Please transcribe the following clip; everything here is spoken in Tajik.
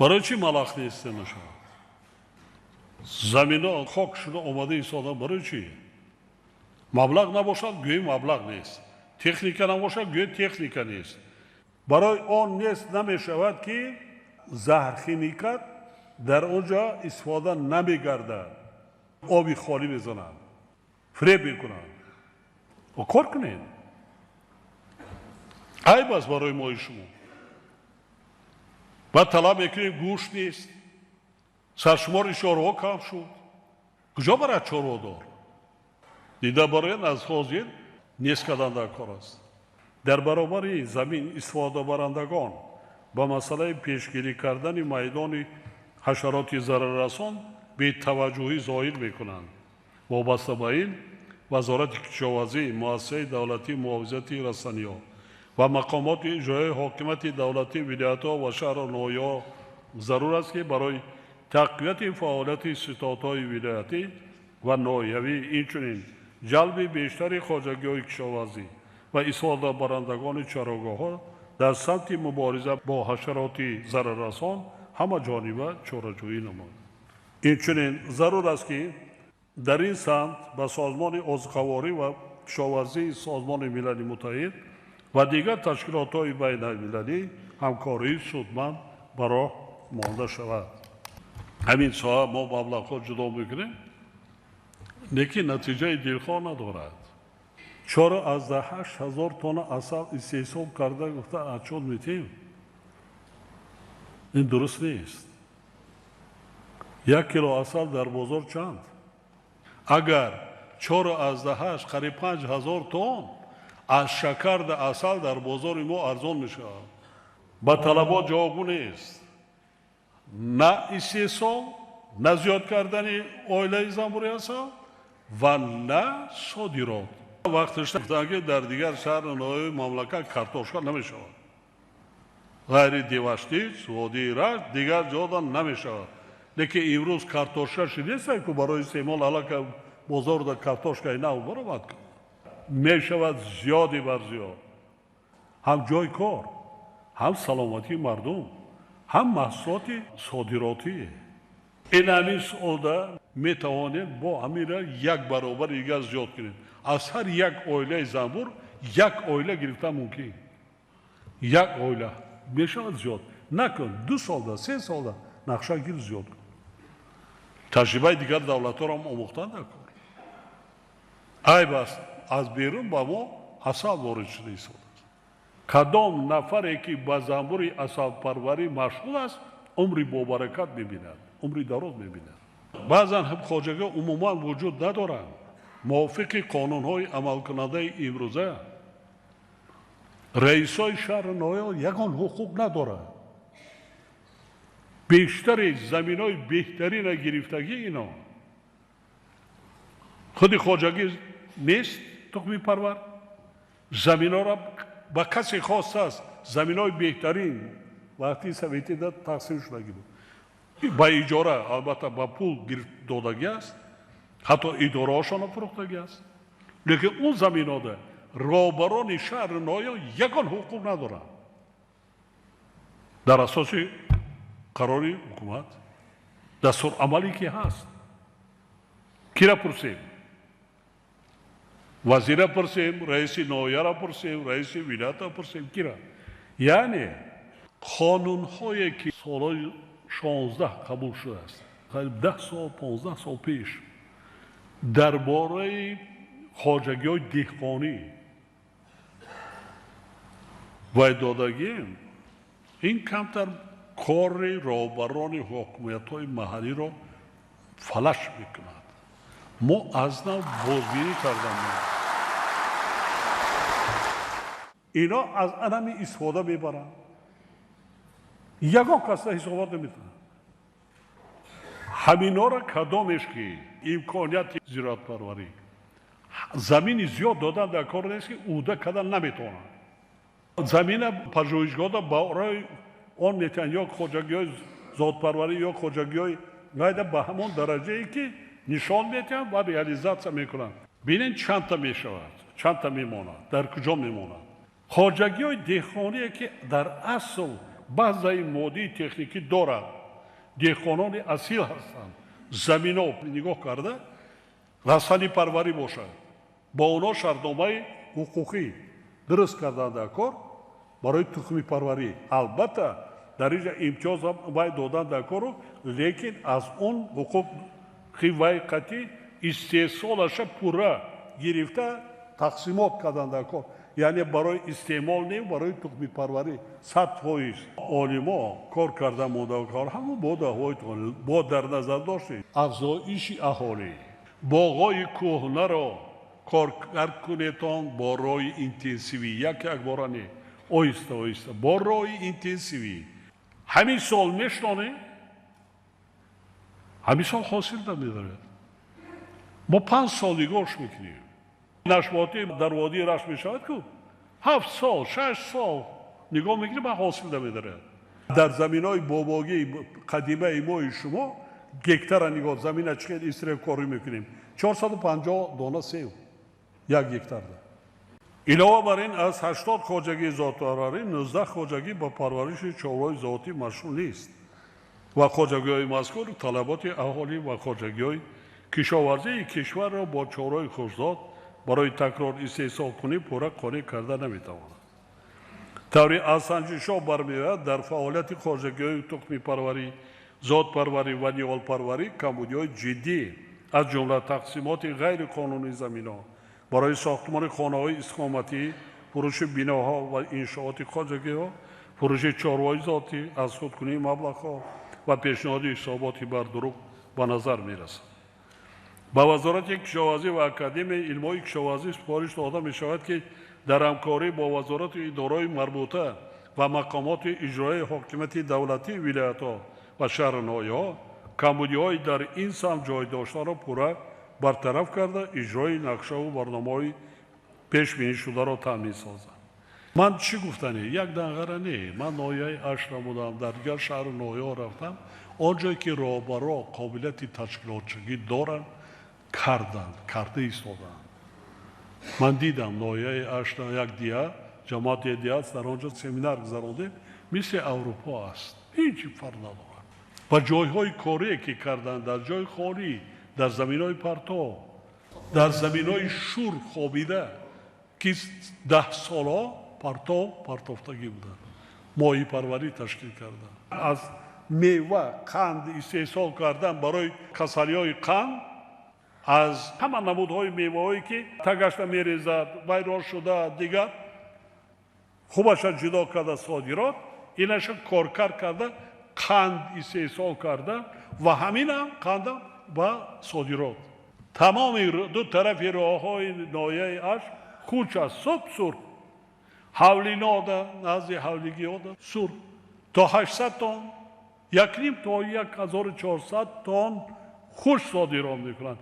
Барои чӣ малах нест мешавад? Замино хок шуда омада истода, барои чӣ? Маблағ набошад, гӯӣ маблағ нест. Техника набошад, гӯӣ техника нест. Барои он нест намешавад, ки заҳрхимикат дар он ҷо истифода намегардад. Оби холӣ мезананд, фиреб мекунанд. Кор кунед. Айб аст барои мои шумо. Баъд талаб мекунем, гӯшт нест, саршумори чорво кам шуд. Куҷо барад чорводор? Дида барояд, аз ҳозир нест кардан дар кор аст. Дар баробари замин истифодабарандагон ба масъалаи пешгирӣ кардани майдони ҳашароти зараррасон бетаваҷҷӯҳӣ зоҳир мекунанд. Вобаста ба ин, Вазорати кишоварзӣ, муассисаи давлатии муҳофизати растаниҳо ва мақомоти иҷроияи ҳокимияти давлатии вилоятҳо ва шаҳру ноҳияҳо зарур аст, ки барои тақвияти фаъолияти ситодҳои вилоятӣ ва ноҳиявӣ, инчунин ҷалби бештари хоҷагиҳои кишоварзӣ ва истифодабарандагони чарогоҳҳо дар самти мубориза бо ҳашароти зараррасон ҳамаҷониба чораҷӯӣ намояд. Инчунин зарур аст, ки дар ин самт ба Созмони озуқаворӣ ва кишоварзии Созмони Милали Муттаҳид ва дигар ташкилотҳои байналмилалӣ ҳамкории судманд ба роҳ монда шавад. Ҳамин соҳа мо маблағҳо ҷудо мекунем, лекин натиҷаи дилхоҳ надорад. 4,8 ҳазор тонна асал истеҳсол карда гуфта отчёт метиҳем. Ин дуруст нест. 1 кило асал дар бозор чанд? Агар 4,8, қариб 5 ҳазор тонн аз шакар да асал дар бозори мо арзон мешавад. Ба талабот ҷавобгӯ нест. На истеҳсол, на зиёд кардани оилаи занбури асал ва на содирот. Вақташ гуфтанд, ки дар дигар шаҳру ноҳияи мамлакат картошка намешавад. Ғайри Деваштич, водии Рашт, дигар ҷода намешавад. Лекин имрӯз картошка шидеста, ку барои истеъмол аллака бозорда картошкаи нав баромад мешавад, зиёди бар зиёд. Ҳам ҷои кор, ҳам саломатии мардум, ҳам маҳсулоти содиротӣ. Ин ҳамин сода метавонем бо ҳамира як баробари дигар зиёд кунем. Аз ҳар як оилаи занбур як оила гирифтан мумкин. Як оила мешавад зиёд. Накун, 2 солда, 3 солда нақша гир, зиёд кун. Таҷрибаи дигар давлатҳоро ҳам омӯхтан дар кор. Айб аст, аз берун ба мо асал ворид шуда истодааст. Кадом нафаре ки ба занбури асалпарварӣ машғул аст, умри бобаракат мебинад, умри дароз мебинад. Баъзан хоҷагиҳо умуман вуҷуд надоранд. Мувофиқи қонунҳои амалкунандаи имрӯза раисои шаҳру ноҳияҳо ягон ҳуқуқ надоранд. Бештари заминҳои беҳтарина гирифтагӣ ино. Худи хоҷагӣ нест тухмипарвар. Заминҳоро ба касе хос аст, заминҳои беҳтарин вақти советида тақсим шудагӣ буд. Ба иҷора, албатта, ба пул додагӣ аст, ҳатто идораҳошонро фурӯхтагӣ аст. Лекин он заминҳода роҳбарони шаҳру ноҳия ягон ҳуқуқ надоранд. Дар асоси қарори ҳукумат, дастурамале ки ҳаст, кира пурсем? Вазира пурсем, раиси ноҳияро пурсем, раиси вилоятро пурсем, кира? Яъне қонунҳое ки солҳои 16 қабул шудааст, қариб 10 сол, 15 сол пеш, дар бораи хоҷагиҳои деҳқонӣ вай додагием, ин камтар кори роҳбарони ҳокимиятҳои маҳаллиро фалаҷ мекунад. Мо аз нав бозбинӣ кардан. Ино аз анами истифода мебаранд, ягон каса ҳисобот наметавонад. Ҳаминҳоро кадомеш ки имконияти зироатпарварӣ, замини зиёд додан дар кор нест, ки ӯҳда кардан наметавонанд. Замина пажӯҳишгоҳда барои он метавонанд ё хоҷагиҳои зодпарварӣ, ё хоҷагиҳои гайда ба ҳамон дараҷае ки нишон медиҳанд ва реализатсия мекунанд. Бинед, чандта мешавад, чандта мемонад, дар куҷо мемонад. Хоҷагиҳои деҳқоние ки дар асл Базаи моддии техникӣ дорад. Деҳқонони асил ҳастанд. Замино нигоҳ карда растанипарварӣ бошад. Бо онҳо шартномаи ҳуқуқӣ дуруст кардан дар кор барои тухмипарварӣ. Албатта, дар инҷа имтиёз вай додан дар кору, лекин аз он ҳуқуқи вай қатъи истеҳсолаша пурра гирифта тақсимот кардан дар кор. Яъне барои истеъмол не, барои тухмипарварӣ 100%. Олимо кор карда монда кор ҳамон бо даҳвои бо дар назар доштем афзоиши аҳолӣ. Боғҳои кӯҳнаро коркард кунетон бо роҳи интенсивӣ, як якбора не, оҳиста оҳиста бо роҳи интенсивӣ. Ҳамин сол мешнонем, ҳамин сол ҳосил намедорад. Мо 5 сол нигоҳш мекунем. Нашботӣ дар водии Рашт мешавад ку 7 сол, 6 сол нигоҳ мекунем, ба ҳосил намедорад. Дар заминҳои бобогии қадимаи мои шумо гектара нигоҳ замина чӣ хел истиребкорӣ мекунем, 450 дона сев як гектарда. Илова бар ин, аз 80 хоҷагии зотпарварӣ 19 хоҷагӣ ба парвариши чорвои зотӣ машғул нест ва хоҷагиҳои мазкур талаботи аҳолӣ ва хоҷагиҳои кишоварзии кишварро бо чорвои хушзот барои такрор истеҳсолкунӣ пурра қонеъ карда наметавонад. Таври аз санҷишҳо бармеояд, дар фаъолияти хоҷагиҳои тухмипарварӣ, зотпарварӣ ва ниҳолпарварӣ камбудиҳои ҷиддӣ, аз ҷумла тақсимоти ғайриқонунии заминҳо барои сохтмони хонаҳои истиқоматӣ, фурӯши биноҳо ва иншооти хоҷагиҳо, фурӯши чорвои зотӣ, аз худкунии маблағҳо ва пешниҳоди ҳисоботи бардурӯғ ба назар мерасад. Ба Вазорати кишоварзӣ ва Академияи илмҳои кишоварзӣ супориш дода мешавад, ки дар ҳамкорӣ бо вазорату идораҳои марбута ва мақомоти иҷроияи ҳокимияти давлатии вилоятҳо ва шаҳру ноҳияҳо камбудиҳои дар ин самт ҷой доштаро пурра бартараф карда, иҷрои нақшаву барномаҳои пешбинишударо таъмин созанд. Ман чӣ гуфтане? Як данғара не. Ман ноҳияи Аштра будам, дар дигар шаҳру ноҳияҳо рафтам. Он ҷое ки роҳбаро қобилияти ташкилотчигӣ доранд, карданд, карда истоданд. Ман дидам ноҳияи Аштра як дия, ҷамоати дия аст, дар он ҷо семинар гузарондем, мисли Аврупо аст. Ҳеҷ фарқ надорад. Ба ҷойҳои корие ки карданд, дар ҷои холӣ, дар заминҳои партов, дар заминҳои шур хобида, ки 10 солҳо партов партофтагӣ буданд, моҳипарварӣ ташкил карданд. Аз мева қанд истеҳсол кардан барои касалиҳои қанд, аз ҳама намудҳои меваҳое ки тагашта мерезад, вайрон шуда, дигар хубаша ҷудо карда содирот, инаша коркард карда қанд истеҳсол карда ва ҳаминам қандам ба содирот. Тамоми ду тарафи роҳҳои ноҳияи Ашт кӯча суб сурх, ҳавлинода назди ҳавлигиёда сурх, то 800 тонн, 1,5 то 1400 тонн хуш содирот мекунанд.